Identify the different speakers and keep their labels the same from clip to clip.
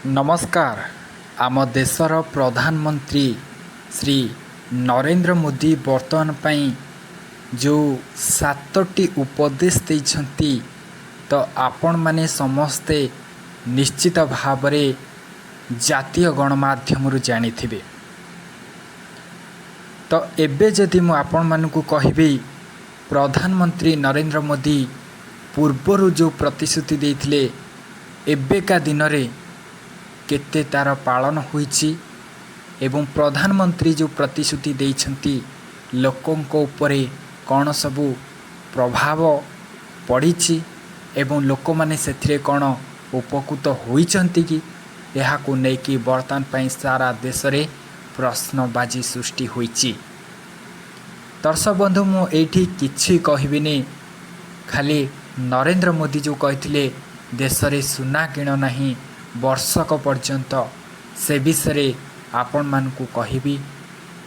Speaker 1: ନମସ୍କାର। ଆମ ଦେଶର ପ୍ରଧାନମନ୍ତ୍ରୀ ଶ୍ରୀ ନରେନ୍ଦ୍ର ମୋଦି ବର୍ତ୍ତମାନ ପାଇଁ ଯେଉଁ 7ଟି ଉପଦେଶ ଦେଇଛନ୍ତି, ତ ଆପଣମାନେ ସମସ୍ତେ ନିଶ୍ଚିତ ଭାବରେ ଜାତୀୟ ଗଣମାଧ୍ୟମରୁ ଜାଣିଥିବେ। ତ ଏବେ ଯଦି ମୁଁ ଆପଣମାନଙ୍କୁ କହିବି, ପ୍ରଧାନମନ୍ତ୍ରୀ ନରେନ୍ଦ୍ର ମୋଦି ପୂର୍ବରୁ ଯେଉଁ ପ୍ରତିଶ୍ରୁତି ଦେଇଥିଲେ, ଏବେକା ଦିନରେ କେତେ ତା'ର ପାଳନ ହୋଇଛି ଏବଂ ପ୍ରଧାନମନ୍ତ୍ରୀ ଯେଉଁ ପ୍ରତିଶ୍ରୁତି ଦେଇଛନ୍ତି, ଲୋକଙ୍କ ଉପରେ କ'ଣ ସବୁ ପ୍ରଭାବ ପଡ଼ିଛି ଏବଂ ଲୋକମାନେ ସେଥିରେ କ'ଣ ଉପକୃତ ହୋଇଛନ୍ତି କି, ଏହାକୁ ନେଇକି ବର୍ତ୍ତମାନ ପାଇଁ ସାରା ଦେଶରେ ପ୍ରଶ୍ନବାଚୀ ସୃଷ୍ଟି ହୋଇଛି। ଦର୍ଶକ ବନ୍ଧୁ, ମୁଁ ଏଇଠି କିଛି କହିବିନି। ଖାଲି ନରେନ୍ଦ୍ର ମୋଦି ଯେଉଁ କହିଥିଲେ, ଦେଶରେ ସୁନା କିଣ ନାହିଁ ବର୍ଷକ ପର୍ଯ୍ୟନ୍ତ, ସେ ବିଷୟରେ ଆପଣମାନଙ୍କୁ କହିବି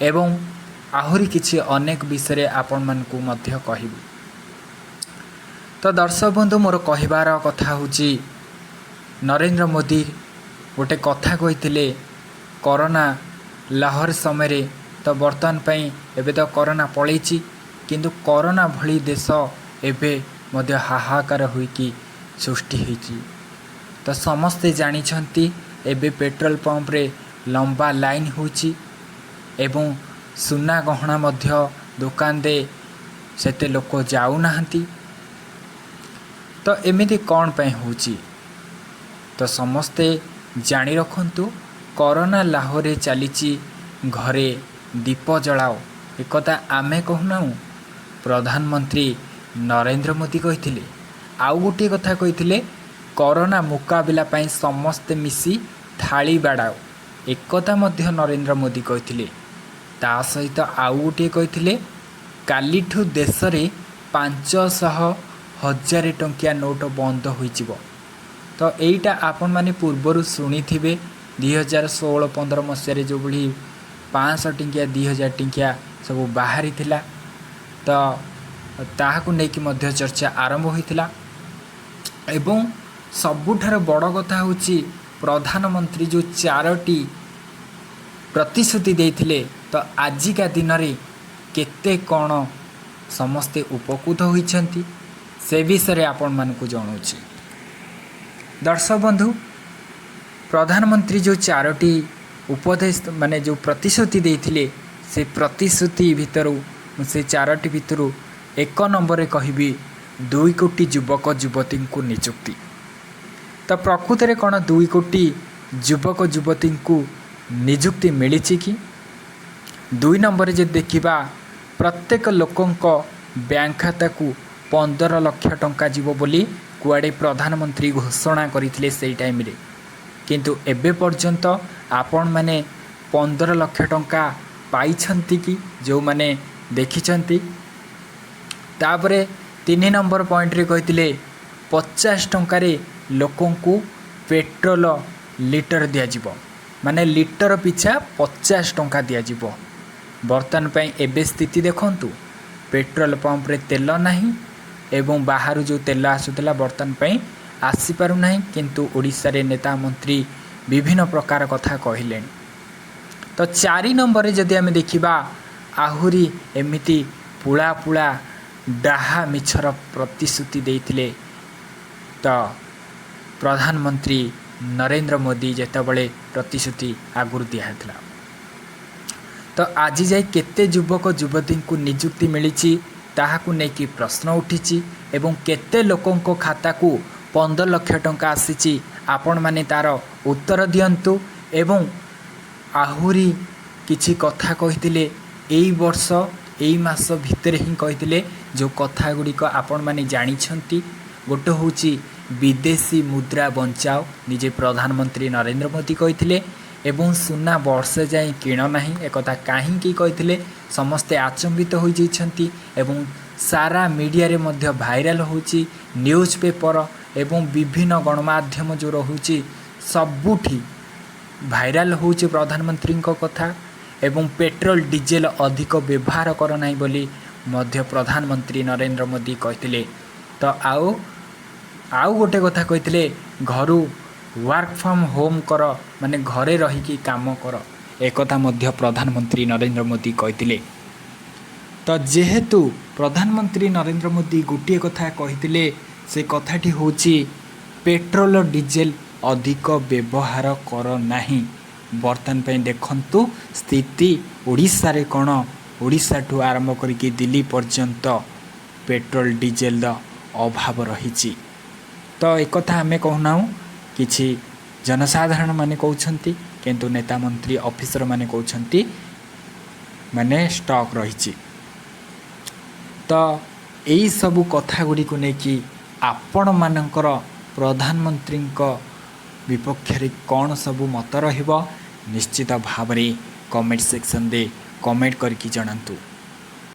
Speaker 1: ଏବଂ ଆହୁରି କିଛି ଅନେକ ବିଷୟରେ ଆପଣମାନଙ୍କୁ ମଧ୍ୟ କହିବି। ତ ଦର୍ଶକ ବନ୍ଧୁ, ମୋର କହିବାର କଥା ହେଉଛି, ନରେନ୍ଦ୍ର ମୋଦି ଗୋଟେ କଥା କହିଥିଲେ କରୋନା ଲହର ସମୟରେ। ତ ବର୍ତ୍ତମାନ ପାଇଁ ଏବେ ତ କରୋନା ପଳେଇଛି, କିନ୍ତୁ କରୋନା ଭଳି ଦେଶ ଏବେ ମଧ୍ୟ ହାହାକାର ହୋଇକି ସୃଷ୍ଟି ହେଇଛି। ତ ସମସ୍ତେ ଜାଣିଛନ୍ତି, ଏବେ ପେଟ୍ରୋଲ ପମ୍ପରେ ଲମ୍ବା ଲାଇନ୍ ହେଉଛି ଏବଂ ସୁନା ଗହଣା ମଧ୍ୟ ଦୋକାନରେ ସେତେ ଲୋକ ଯାଉନାହାନ୍ତି। ତ ଏମିତି କ'ଣ ପାଇଁ ହେଉଛି? ତ ସମସ୍ତେ ଜାଣି ରଖନ୍ତୁ, କରୋନା ଲାହୋରେ ଚାଲିଛି, ଘରେ ଦୀପ ଜଳାଅ। ଏକଥା ଆମେ କହୁନାହୁଁ, ପ୍ରଧାନମନ୍ତ୍ରୀ ନରେନ୍ଦ୍ର ମୋଦି କହିଥିଲେ। ଆଉ ଗୋଟିଏ କଥା କହିଥିଲେ, କରୋନା ମୁକାବିଲା ପାଇଁ ସମସ୍ତେ ମିଶି ଥାଳି ବାଡ଼ାଅ। ଏକଥା ମଧ୍ୟ ନରେନ୍ଦ୍ର ମୋଦି କହିଥିଲେ। ତା ସହିତ ଆଉ ଗୋଟିଏ କହିଥିଲେ, କାଲିଠୁ ଦେଶରେ 500, 1000 ଟଙ୍କିଆ ନୋଟ ବନ୍ଦ ହୋଇଯିବ। ତ ଏଇଟା ଆପଣମାନେ ପୂର୍ବରୁ ଶୁଣିଥିବେ, 2016 15 ମସିହାରେ ଯେଉଁଭଳି 500 ଟଙ୍କିଆ, 2000 ଟଙ୍କିଆ ସବୁ ବାହାରିଥିଲା, ତ ତାହାକୁ ନେଇକି ମଧ୍ୟ ଚର୍ଚ୍ଚା ଆରମ୍ଭ ହୋଇଥିଲା। ଏବଂ ସବୁଠାରୁ ବଡ଼ କଥା ହେଉଛି, ପ୍ରଧାନମନ୍ତ୍ରୀ ଯେଉଁ ଚାରୋଟି ପ୍ରତିଶ୍ରୁତି ଦେଇଥିଲେ, ତ ଆଜିକା ଦିନରେ କେତେ କ'ଣ ସମସ୍ତେ ଉପକୃତ ହୋଇଛନ୍ତି, ସେ ବିଷୟରେ ଆପଣମାନଙ୍କୁ ଜଣାଉଛି। ଦର୍ଶକ ବନ୍ଧୁ, ପ୍ରଧାନମନ୍ତ୍ରୀ ଯେଉଁ ଚାରୋଟି ଉପଦେଶ, ମାନେ ଯେଉଁ ପ୍ରତିଶ୍ରୁତି ଦେଇଥିଲେ, ସେ ପ୍ରତିଶ୍ରୁତି ଭିତରୁ ମୁଁ ସେ ଚାରୋଟି ଭିତରୁ 1 ନମ୍ବରରେ କହିବି, 2 କୋଟି ଯୁବକ ଯୁବତୀଙ୍କୁ ନିଯୁକ୍ତି। ତ ପ୍ରକୃତରେ କ'ଣ 2 କୋଟି ଯୁବକ ଯୁବତୀଙ୍କୁ ନିଯୁକ୍ତି ମିଳିଛି କି? 2 ନମ୍ବରରେ ଯଦି ଦେଖିବା, ପ୍ରତ୍ୟେକ ଲୋକଙ୍କ ବ୍ୟାଙ୍କ ଖାତାକୁ 15 ଲକ୍ଷ ଟଙ୍କା ଯିବ ବୋଲି କୁଆଡ଼େ ପ୍ରଧାନମନ୍ତ୍ରୀ ଘୋଷଣା କରିଥିଲେ ସେଇ ଟାଇମ୍ରେ। କିନ୍ତୁ ଏବେ ପର୍ଯ୍ୟନ୍ତ ଆପଣମାନେ 15 ଲକ୍ଷ ଟଙ୍କା ପାଇଛନ୍ତି କି, ଯେଉଁମାନେ ଦେଖିଛନ୍ତି? ତାପରେ 3 ନମ୍ବର ପଏଣ୍ଟରେ କହିଥିଲେ, 50 ଟଙ୍କାରେ ଲୋକଙ୍କୁ ପେଟ୍ରୋଲ ଲିଟର ଦିଆଯିବ, ମାନେ ଲିଟର ପିଛା 50 ଟଙ୍କା ଦିଆଯିବ। ବର୍ତ୍ତମାନ ପାଇଁ ଏବେ ସ୍ଥିତି ଦେଖନ୍ତୁ, ପେଟ୍ରୋଲ ପମ୍ପରେ ତେଲ ନାହିଁ ଏବଂ ବାହାରୁ ଯେଉଁ ତେଲ ଆସୁଥିଲା, ବର୍ତ୍ତମାନ ପାଇଁ ଆସିପାରୁନାହିଁ। କିନ୍ତୁ ଓଡ଼ିଶାରେ ନେତା ମନ୍ତ୍ରୀ ବିଭିନ୍ନ ପ୍ରକାର କଥା କହିଲେଣି। ତ 4 ନମ୍ବରରେ ଯଦି ଆମେ ଦେଖିବା, ଆହୁରି ଏମିତି ପୁଳା ପୁଳା ଡାହା ମିଛର ପ୍ରତିଶ୍ରୁତି ଦେଇଥିଲେ ତ ପ୍ରଧାନମନ୍ତ୍ରୀ ନରେନ୍ଦ୍ର ମୋଦି, ଯେତେବେଳେ ପ୍ରତିଶ୍ରୁତି ଆଗରୁ ଦିଆହେଇଥିଲା। ତ ଆଜି ଯାଇ କେତେ ଯୁବକ ଯୁବତୀଙ୍କୁ ନିଯୁକ୍ତି ମିଳିଛି, ତାହାକୁ ନେଇକି ପ୍ରଶ୍ନ ଉଠିଛି ଏବଂ କେତେ ଲୋକଙ୍କ ଖାତାକୁ 15 ଲକ୍ଷ ଟଙ୍କା ଆସିଛି, ଆପଣମାନେ ତା'ର ଉତ୍ତର ଦିଅନ୍ତୁ। ଏବଂ ଆହୁରି କିଛି କଥା କହିଥିଲେ, ଏଇ ବର୍ଷ ଏଇ ମାସ ଭିତରେ ହିଁ କହିଥିଲେ, ଯେଉଁ କଥା ଗୁଡ଼ିକ ଆପଣମାନେ ଜାଣିଛନ୍ତି। ଗୋଟେ ହେଉଛି ବିଦେଶୀ ମୁଦ୍ରା ବଞ୍ଚାଅ, ନିଜେ ପ୍ରଧାନମନ୍ତ୍ରୀ ନରେନ୍ଦ୍ର ମୋଦି କହିଥିଲେ ଏବଂ ସୁନା ବର୍ଷେ ଯାଏଁ କିଣ ନାହିଁ। ଏକଥା କାହିଁକି କହିଥିଲେ, ସମସ୍ତେ ଆଚମ୍ବିତ ହୋଇଯାଇଛନ୍ତି ଏବଂ ସାରା ମିଡ଼ିଆରେ ମଧ୍ୟ ଭାଇରାଲ୍ ହେଉଛି। ନ୍ୟୁଜ୍ ପେପର ଏବଂ ବିଭିନ୍ନ ଗଣମାଧ୍ୟମ ଯେଉଁ ରହୁଛି, ସବୁଠି ଭାଇରାଲ୍ ହେଉଛି ପ୍ରଧାନମନ୍ତ୍ରୀଙ୍କ କଥା। ଏବଂ ପେଟ୍ରୋଲ ଡିଜେଲ ଅଧିକ ବ୍ୟବହାର କର ନାହିଁ ବୋଲି ମଧ୍ୟ ପ୍ରଧାନମନ୍ତ୍ରୀ ନରେନ୍ଦ୍ର ମୋଦି କହିଥିଲେ। ତ ଆଉ ଗୋଟେ କଥା କହିଥିଲେ, ଘରୁ ୱାର୍କ ଫ୍ରମ୍ ହୋମ୍ କର, ମାନେ ଘରେ ରହିକି କାମ କର, ଏକଥା ମଧ୍ୟ ପ୍ରଧାନମନ୍ତ୍ରୀ ନରେନ୍ଦ୍ର ମୋଦି କହିଥିଲେ। ତ ଯେହେତୁ ପ୍ରଧାନମନ୍ତ୍ରୀ ନରେନ୍ଦ୍ର ମୋଦି ଗୋଟିଏ କଥା କହିଥିଲେ, ସେ କଥାଟି ହେଉଛି ପେଟ୍ରୋଲ ଡିଜେଲ ଅଧିକ ବ୍ୟବହାର କର ନାହିଁ। ବର୍ତ୍ତମାନ ପାଇଁ ଦେଖନ୍ତୁ ସ୍ଥିତି ଓଡ଼ିଶାରେ କ'ଣ, ଓଡ଼ିଶାଠୁ ଆରମ୍ଭ କରିକି ଦିଲ୍ଲୀ ପର୍ଯ୍ୟନ୍ତ ପେଟ୍ରୋଲ ଡିଜେଲର ଅଭାବ ରହିଛି। ତ ଏକଥା ଆମେ କହୁନାହୁଁ, କିଛି ଜନସାଧାରଣ ମାନେ କହୁଛନ୍ତି, କିନ୍ତୁ ନେତା, ମନ୍ତ୍ରୀ, ଅଫିସର ମାନେ କହୁଛନ୍ତି ମାନେ ଷ୍ଟକ୍ ରହିଛି। ତ ଏଇସବୁ କଥା ଗୁଡ଼ିକୁ ନେଇକି ଆପଣମାନଙ୍କର ପ୍ରଧାନମନ୍ତ୍ରୀଙ୍କ ବିପକ୍ଷରେ କ'ଣ ସବୁ ମତ ରହିବ, ନିଶ୍ଚିତ ଭାବରେ କମେଣ୍ଟ ସେକ୍ସନରେ କମେଣ୍ଟ କରିକି ଜଣାନ୍ତୁ।